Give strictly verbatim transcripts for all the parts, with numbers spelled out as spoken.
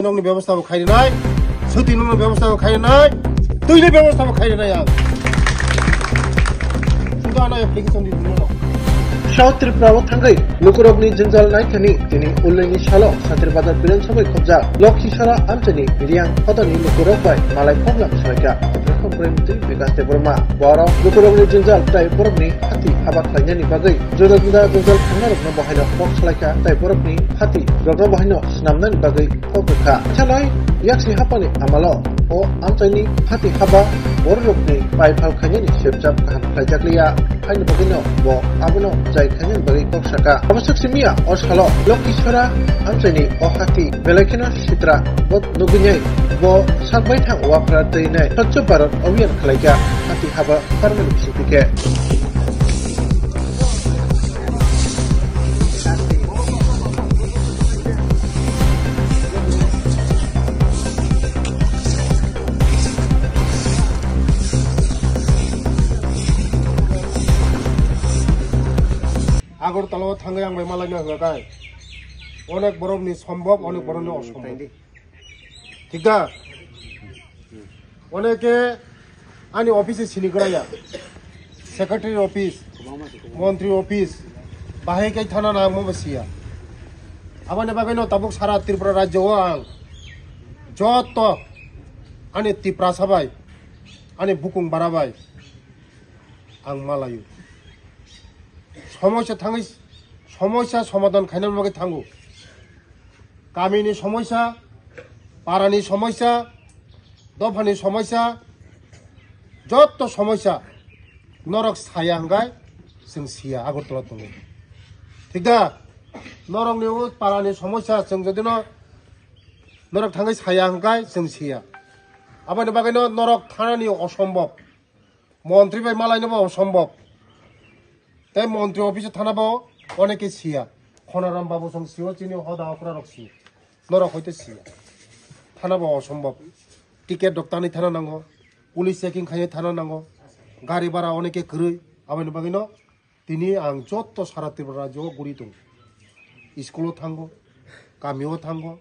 Nokni bebosta bo khainai, suti nokni bebosta bo khainai, tuini bebosta bo khainai ang. Suda ana application di dino. South Tripura o thangwi lukurokni jwngjal naithani tini ullini salo Santir Bazar Biran Sabai khobjak Lokhisora amchaini Riyang hodani lukurok bai malai phoblam salaikha Tripura Prem twi Bikas Debbarma. Borok lukurokni jwngjal tei borokni hati haba khlainani bagwi juda juda jwngjal thangnairokno bo haino kok salaikha tei borokni hati rokno bo haino swnamnani bagwi kok rwkha. Thanai yaksi hapani amalo o amchaini hati haba bororokni pai phal khainani sepjak kaham khlaijakliya. Haini bagwino bo abono jai khainani bagwi kok saka. Abo swk simiya o salo Lokhisora amchaini o hati belai kheno sitra bo nugwinai bo sakbai thang waphra twi nai Swachh Bharat Abhiyan khlaikha hati haba. Permanent certificate. Agartala o thangwi ang bai malaina hwnga kai. Onek borokni sombhob, onek borokni osombhob. Thik da? Oneke ani office sini kwraya. Secretary office, montri office, bahai kai thana na mo basiya. Abani bagwi no tabuk sara Tripura rajyo o ang joto ani Tiprasa bai, ani bukung bara bai ang malayu. Somosya thangwi, somosya somadhan khaina bagwi thango. Kamini somosya, parani somosya, dophani somosya, jotto somosya norok saya hwnkhe chwng siya Agartala tongo. Thik da? Norokni o parani somosya chwng jodi no norok thangwi saya hwnkhe chwng siya. Aboni bagwi no norok thanani osombhob. Montri bai malaino bo osombhob. Tei montri office thana bo oneke siya. Khonaram babu song siyo chini hoda okra rok si. Norok hoite siya. Thana bo osombhob. Ticket doktani thana nango. Police checking khaye thana nango. Gari bara oneke kwrwi. Aboni bagwino tini ang jotto sara Tripura rajyo o guri tongo. School o thango. Kami o thango.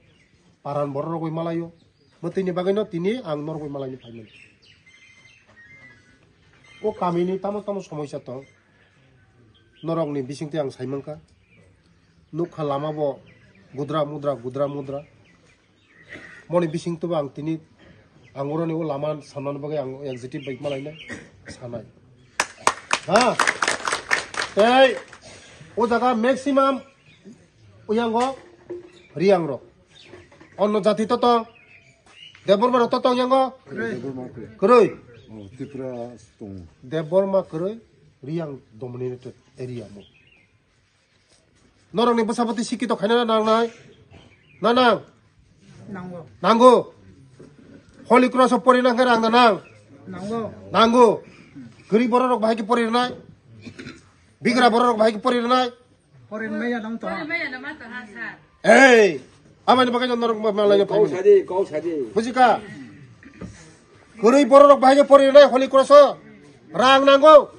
Paran borok rok bai malayo. Mwtwini bagwino tini ang norok bai malaino phaimani. O kamini tamo tamo somosya tong. Norokni bisingtwi ang saimankha. Nukha lama bo gudra mudra, gudra mudra. Moni bisingtwibo ang tini ang oroni o lama samnani bagwi ang executive bai malainai sanai. Ha? Tei o jaga maximum Uyango Riang rok. Onno jati to tong. Debbarma rok to tong yango? Debbarma kwrwi. Kwrwi. Oh, Tripura tong. Debbarma kwrwi, Riang dominated area mo. Norokni bwsabwtwi sikito khaina nangnai. Nanang. Nango. Nango. Holy Cross o porina hwnkhe rang nanang. Nango. Nango. Kwrwi borok rok bahai khe porinai. Bigra borok rok bahai khe porinai. Foreign maya nang to ha. Foreign maya na ma to ha, sir. Hey! Abani bagwi no norok ma malai Kau phai. Sadi, kau sadi. Bujika? Kwrwi borok rok bahai pori nai Holy Cross o. Rang nango.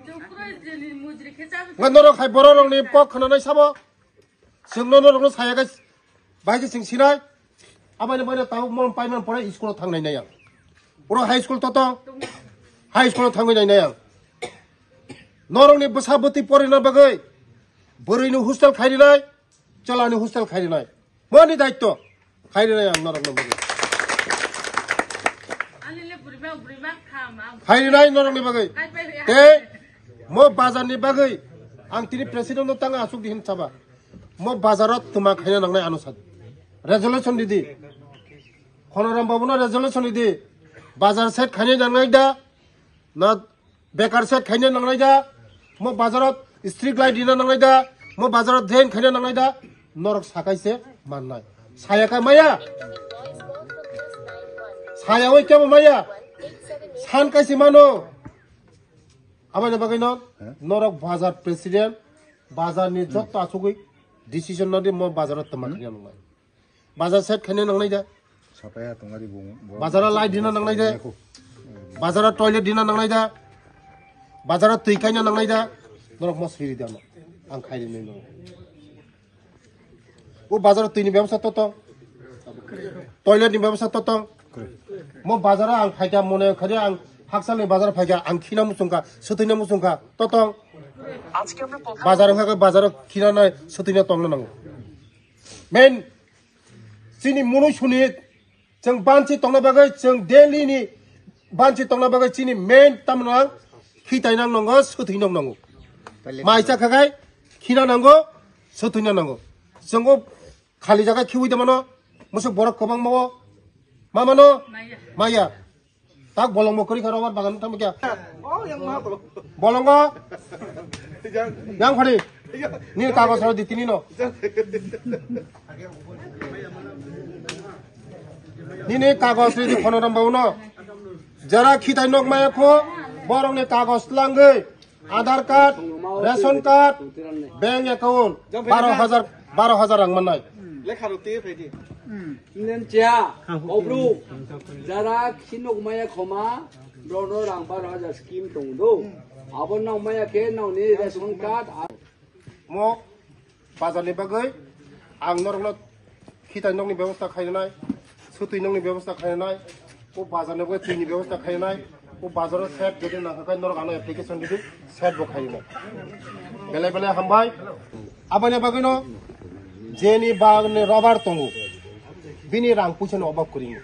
Chukro jeni mujri khe chabu. Nga norok hai borok rok ni pok khna nai sabo. Sing no norok no saya guys. Bahai khe sing sinai. Abani bagwi no tabuk mon pai man pore school o thang nai nai ang. Oro high school to to. High school o thangwi nai nai ang. Norokni bwsa bwtwi porina bagwi bwrwini hostel khairinai, chwlani hostel khairinai. Moni daitto khairinai ang norokni bagwi. Ani le bwrwi bak, bwrwi bak kham ang. Khairinai norokni bagwi. Kai pai ri. Tei mo bazarni bagwi ang tini president no tanga asuk di hin saba. Mo bazaro twma khaina nangnai ano sadi. Resolution ridi. Khonoram babu no resolution ridi. Bazar set khaina nangnai da. Na Bekar set khaina nangnai da, mo bazarot street light rina nangnai da, mo bazarot drain khaina nangnai da, norok sakai se mannai. Saya kai maya? Saya oi kebo maya? San kai se mano. Abani bagwi no, norok bazar president, bazar ni jotto asugwi decision nadi mo bazarot tama khaina nangnai. Bazar set khaina nangnai da. Sapaya tongari bung. Bazar light dina nangnai da. Bazar toilet dina nangnai da. Bazar twi khaina nangnai da. Norok mo siri da no. Ang khairi nai no. O bazar twi ni bebsa to to. Toilet ni bebostha to tong. Mo bazar o ang phaikha, mone khari ang hakchal ni bazar phaikha, ang khina muchungkha, swtwina muchungkha, to tong. Bazar wngkha khe bazar o khina nai swtwina tongna nango. Main chini munu suni chwng banchi tongna bagwi, chwng daily ni banchi tongna bagwi chini main tamno ang khitai nang nango, swtwi nang nango. Mai cha khakai khina nango, swtwi nang nango. Chwngo khali jaga khiwi de mano, musuk borok kwbang mawo. Ma mano? Maya. Maya. Tak bolong mo kori kharo war bagan tamo kya? Bolongo? Yang phari. Ni kagos ro di tini no. Nini kagos ri di kono ram bau no. Jara khitai nok maya kho, borok ni kagos langwi. Aadhaar card, ration card, bank account, baro hajar, baro hajar rang mannai. Lekha rok twi phai di. Nen cha, obru, jara khinok maya khoma, brono rang baro hajar scheme tong do. Abo nang maya khe nang ni ration card, a- Mo bazar ni bagwi ang norokno khitai nokni bebosta khainai, sutwi nokni bebosta khainai, o bazar ni bagwi twi ni bebosta khainai, o bazar o set jodi nangkha kai norok ano application ridi set bo khainai. Belai belai hambai. Aboni bagwino jeni bagni rubber tongo, bini rang puisa no obab kwrwi.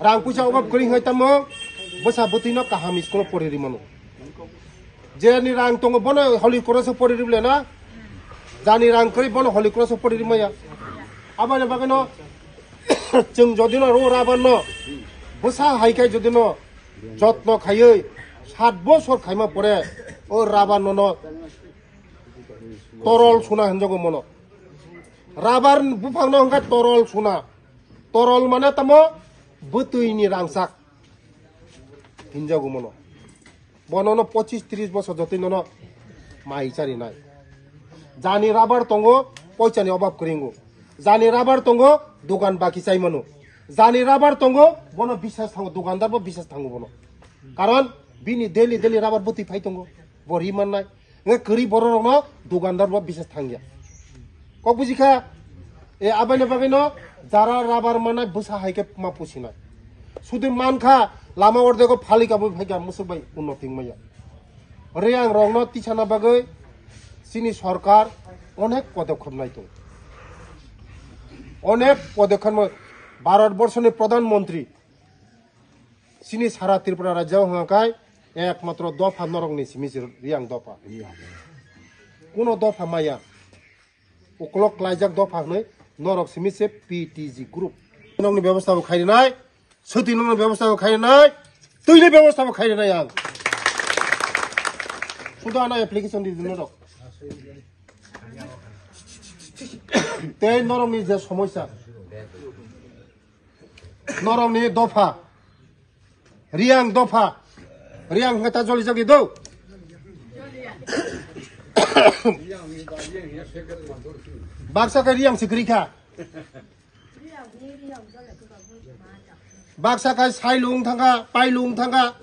Rang puisa obab kwrwi hai tamo bwsa bwtwi no kaham school o pori ri mano. Jeni rang tongo bono holi koroso pori ri bole na. Jani rang kwrwi bono holi koroso pori ri maya. Aboni bagwino chwng jodi no ro rabar no bwsa hai kai jodi no jotno khaiwi sat bosor khaima pore o rabar no no torol suna hinjago mono. Rabar buphang no hwnkha torol suna. Torol mane tamo bwtwi ni rangchak hinjago mono. Bono no pochis tris bosor jotwi nono mai chari nai. Jani rabar tongo, poicha ni obab kwrwi wngo. Jani rabar tongo, dogan baki chai mano. Jani rabar tongo, bono bisas thango, dogandar bo bisas thango bono. Karon bini daily daily rabar bwtwi phai tongo, bo ri mannai. Nge kwrwi borok rokno dogandar bo bisas thangya. Kok buji kha? E, aboni bagwi no jara rabar manai bwsa hai khe ma pusinai. Sudi man kha lama ordego phalik abui phaikha musuk bai unnoti wngmaya. Riyang rokno tisana bagwi chini sorkar onek podokhop nai tongo. Onek podokhop nai, Bharat borso ni pradhan mantri chini sara Tripura rajya hwnga kai ekmatro dopha norok ni simi se Riyang dopha. Kuno dopha maya. Ukolok klaijak dopha hwnwi norok simi se P T G group. Nokni bebosta bo khainai, soti nokni bebosta bo khainai, twini bebosta bo khainai ang. Sudo ano application di norok. Tei norokni je somosya, norokni dopha, Riyang dopha, Riyang hwnkhe ta joli jagwi do. Baksa khe Riyang se kwrwi kha. Baksa khe Sailu wng thangkha, Pailu wng thangkha,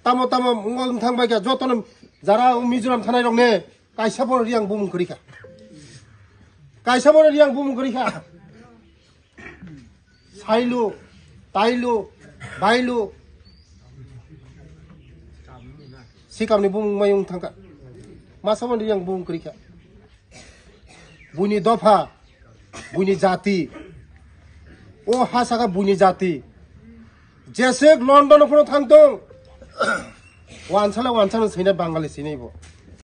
tamo tamo wng thang bai kha, jotono jara Mizoram thanai rok ne kaisa bo Riyang bumung kwrwi kha. Kaisa bo Riyang bumung kwrwi kha. Sailu, Tailu, Bailu. Sikamni bumung mayung thangkha. Masa mani yang bumung kwrwi kha. Buini dopha, buini jati. O ha saka buini jati. Jesek London phano thangtong. Wansala wansala sini Bangali sini bo.